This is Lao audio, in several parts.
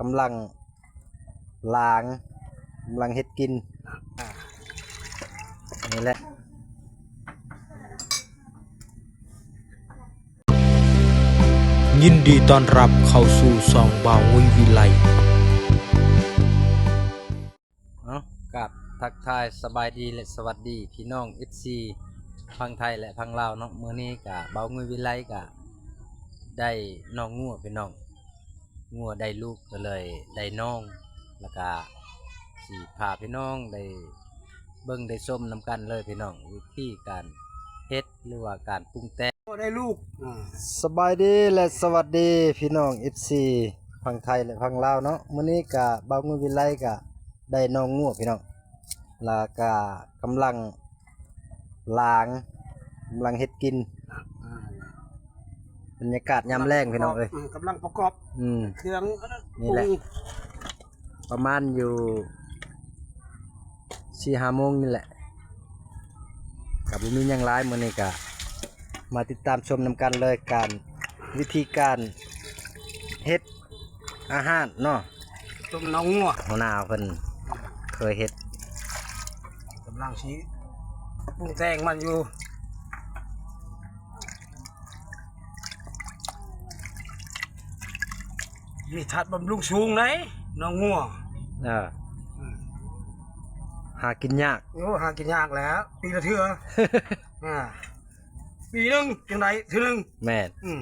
ກຳລັງລ້າງ ກຳລັງເຮັດກິນ ນີ້ແຫຼະ. ຍິນດີຕ້ອນຮັບເຂົ້າສູ່ຊ່ອງບ່າວງຸ້ຍວິໄລ. ເອົາ ກາບທັກທາຍສະບາຍດີ ແລະ ສະຫວັດດີພີ່ນ້ອງເອັຟຊີຝັ່ງໄທ ແລະ ຝັ່ງລາວເນາະ. ມື້ນີ້ກະບ່າວງຸ້ຍວິໄລກະໄດ້ນ້ອງງົວພີ່ນ້ອງ ງົວໄດ້ລູກ ກໍເລີຍໄດ້ນ້ອງ ແລ້ວກະຊິພາພີ່ນ້ອງໄດ້ເບິ່ງໄດ້ຊົມນຳກັນເລີຍພີ່ນ້ອງ ວິທີການເຮັດ ຫຼືວ່າການປຸງແຕ່ງ ໄດ້ລູກ. ສະບາຍດີ ແລະ ສະຫວັດດີພີ່ນ້ອງເອັຟຊີຝັ່ງໄທ ແລະ ຝັ່ງລາວເນາະ. ມື້ນີ້ກະບ່າວງຸ້ຍວິໄລກະໄດ້ນ້ອງງົວພີ່ນ້ອງ ແລ້ວກະກຳລັງລ້າງ ກຳລັງເຮັດກິນ ບັນຍາກາດຍາມແລງພີ່ນ້ອງເອີຍ. ອືມ ກຳລັງປະກອບ ອືມ ເຄື່ອງ ນີ້ແຫຼະ ປະມານຢູ່ສີ່ຫ້າໂມງນີ້ແຫຼະ ກະບໍ່ມີຫຍັງຫຼາຍ. ມື້ນີ້ກະມາຕິດຕາມຊົມນຳກັນເລີຍ ການ ວິທີການເຮັດອາຫານເນາະ ຕົ້ມນ້ອງງົວ ຫົວໜ້າເພິ່ນເຄີຍເຮັດ ກຳລັງຊິປຸງແຕ່ງມັນຢູ່. ມີທາດບຳລຸງສູງໃດ໋ນ້ອງງົວ. ເອີ ອືມ ຫາກິນຍາກ. ໂອ້ ຫາກິນຍາກແຫຼະ ປີລະເທື່ອ ອ່າ ປີໜຶ່ງຈັ່ງໃດເທື່ອໜຶ່ງ. ແມ່ນ ອືມ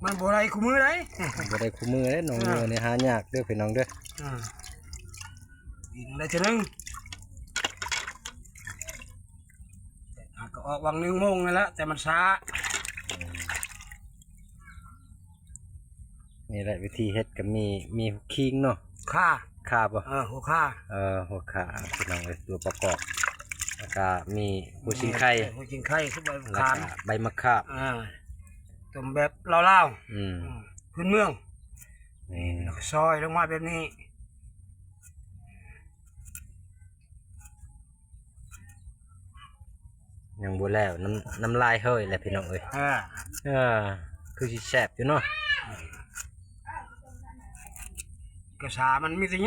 ມັນບໍ່ໄດ້ຄູ່ມື້ໃດ໋ ບໍ່ໄດ້ຄູ່ມື້ເດ້ນ້ອງງົວນີ້. ອ່າ ຫາຍາກເດີພີ່ນ້ອງເດີ. ອ່າ ປີໜຶ່ງໄດ້ເທື່ອໜຶ່ງ ຫາກໍອອກຫວ່າງໜຶ່ງໂມງນີ້ແຫຼະ ແຕ່ມັນຊ້າ. ນີ້ແຫຼະວິທີເຮັດກໍມີ ມີຂີ້ງເນາະ ຂ່າ ຂ່າບໍ່? ເອີ ຫົວຂ່າ ເອີ ຫົວຂ່າພີ່ນ້ອງເອີຍ ຕົວປະກອບ ແລ້ວກະມີຫົວຊິງໄຄ ຫົວຊິງໄຄ ຄືໃບມະຂາມ ແລ້ວກະໃບມະຂາມ ອ່າ ຕົ້ມແບບລາວໆ ອືມ ອືມ ພື້ນເມືອງ ນີ້ ແລ້ວກໍຊອຍລົງມາແບບນີ້. ຍັງບໍ່ແລ້ວ ນ້ຳ ນ້ຳລາຍເຮີຍແຫຼະພີ່ນ້ອງເອີຍ. ອ່າ ເອີ ຄືຊິແຊບຢູ່ເນາະ ກະສາມັນມີແຕ່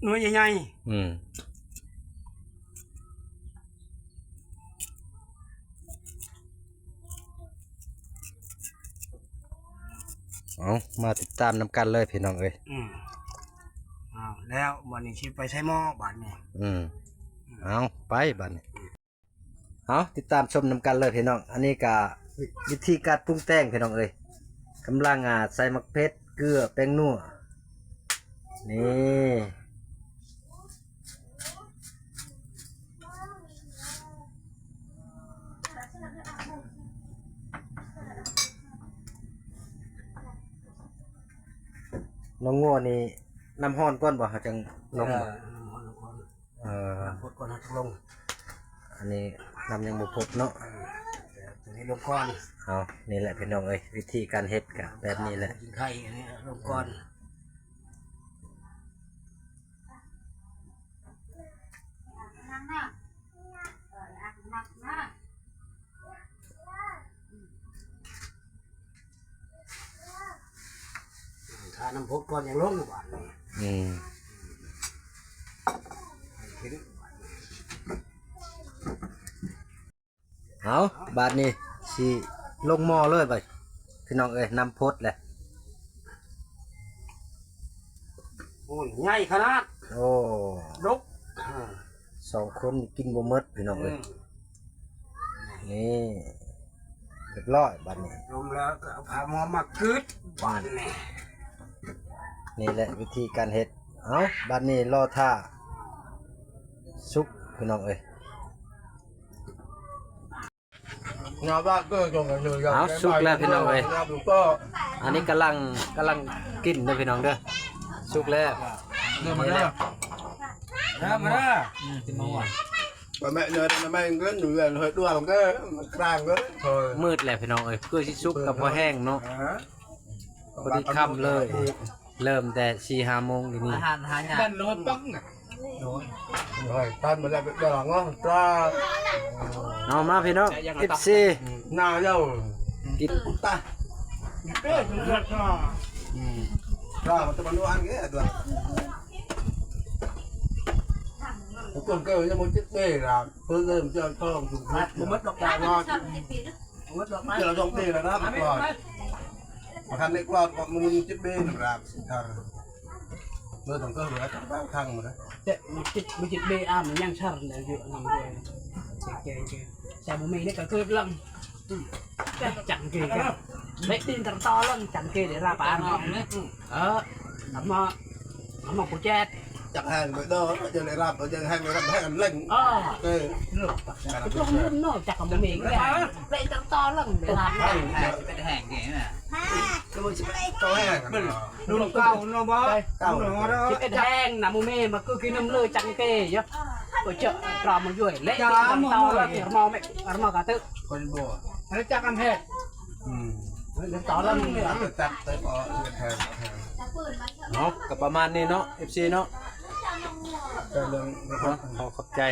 ໜ່ວຍໃຫຍ່ໆ. ອືມ ເອົາ ມາຕິດຕາມນຳກັນເລີຍພີ່ນ້ອງເອີຍ. ອືມ ເອົາແລ້ວ ບາດນີ້ຊິໄປໃສ່ໝໍ້ບາດນີ້. ອືມ ເອົາ ໄປບາດນີ້ ເອົາ ຕິດຕາມຊົມນຳກັນເລີຍພີ່ນ້ອງ. ອັນນີ້ກະ ວິ ວິທີການປຸງແຕ່ງພີ່ນ້ອງເອີຍ ກຳລັງ ອ່າ ໃສ່ໝາກເຜັດ ເກືອ ແປ້ງນົວ ນີ້. ນ້ອງງົວນີ້ນ້ຳຮ້ອນກ່ອນບໍ່ ເຮົາຈັ່ງລົງບໍ່? ເອີ ນ້ຳຮ້ອນ ນ້ຳຮ້ອນ ເອີ ນ້ຳພົດກ່ອນ ເຮົາຈຶ່ງລົງ. ອັນນີ້ນ້ຳຍັງບໍ່ພົດເນາະ ເອີ ແຕ່ໂຕນີ້ລົງກ່ອນ. ເອົາ ນີ້ແຫຼະພີ່ນ້ອງເອີຍ ວິທີການເຮັດກະແບບນີ້ແຫຼະ ກິນໄຂ່ ອັນນີ້ລົງກ່ອນ. ຖ້ານ້ຳພົດກ່ອນຍັງລົງບາດນີ້. ອືມ ເອົາ ບາດນີ້ຊິລົງໝໍ້ເລີຍບາດ ພີ່ນ້ອງເອີຍ ນ້ຳພົດແຫຼະ. ໂອ້ຍ ໃຫຍ່ຂະໜາດ ໂອ້ ດົກ ສອງຄົນນີ້ກິນບໍ່ໝົດພີ່ນ້ອງເອີຍ. ອືມ ນີ້ ຮຽບຮ້ອຍບາດນີ້ ລົງແລ້ວກໍເອົາຜ້າໝໍ້ມາກຶດບາດນີ້. ນີ້ແຫຼະວິທີການເຮັດ. ເອົາ ບາດນີ້ລໍຖ້າສຸກພີ່ນ້ອງເອີຍ. ເອົາ ສຸກແລ້ວພີ່ນ້ອງເອີຍ. ອັນນີ້ກຳລັງ ກຳລັງກິນເດີພີ່ນ້ອງເດີ. ສຸກແລ້ວ ມາເດີ ມາເດີ ອືມ ກິນໝາກມ່ວງ ແມ່ເນີ ແມ່ເງິນຢູ່ເຮືອນ ເຮີດວງເດີ ມັນກາງເດີ. ມືດແລ້ວພີ່ນ້ອງເອີຍ ເພື່ອຊິສຸກກໍພໍແຫ້ງເນາະ. ພໍດີຄ່ຳເລີຍ ເລີ່ມແຕ່ສີ່ຫ້າໂມງຢູ່ນີ້ ອາຫານຫາຍາກ ບ້ານໂລດປັງນະ. ໂອ້ຍ ໂອ້ຍ ຕາມມາແລ້ວໄປດອງເນາະ ເອົາມາພີ່ນ້ອງ ເອັຟຊີ ໜ້າເຈົ້າ ກິນຕາ ອືມ Rồi, mà tụi mình ăn cái rồi. Tụi con kêu cho một chiếc bê là tôi lên cho con dùng hết. Một mất độc tài ngon. Một mất độc tài. Chứ là trong bê là đáp rồi. Mà khăn đấy qua còn một chiếc bê là rạp. Thằng. Tôi thằng cơ rồi, thằng bao thằng rồi đấy. ເຈັດ ເຈັດເບ ອາ ມັນຍັງຊັນແລ້ວຢູ່ນຳດ້ວຍ ແກ່ໆ ແຕ່ບໍ່ມີນີ້ກໍຄືເລື່ອງ ອືມ ຈັງເກ ເລະຕີນຕະຕໍເລື່ອງຈັງເກໄດ້ລາບອານ ເອີ ອຳມາ ອຳມາຜູ້ແຈດ Chắc hàng mới đó, nó cho lại rạp, nó cho hàng mới rạp, hàng lệnh. ເອີ Ê. ເນາະ ຈັກກໍບໍ່ມີແລ້ວ ເລະຕະຕໍເລື່ອງໄດ້ລາບອານ Hàng, ເປັນແຫ້ງນີ້ນະ Tôi sẽ cho hàng. ລຸງເກົ່າເນາະ ບໍ່ ເກົ່າເນາະ ຊິເປັນແຫ້ງນະ ໝູ່ເມ ມັນຄືກິນນ້ຳເລືອດຈັງເກຢູ່ ບໍ່ເຈີຕຣາມາຢູ່ເລະ ຕຣາມາຢູ່ ເມ ອາມາກະຕຶ ຄົນບໍ່ ແລ້ວຈັກອັນແທ້ ອືມ ເລະຕອນນັ້ນ ຕັດໄປບໍ່ ເນາະ ກໍປະມານນີ້ເນາະ ເອັຟຊີ ເນາະ ກໍເລື່ອງ ເນາະ ຂໍຂອບໃຈ.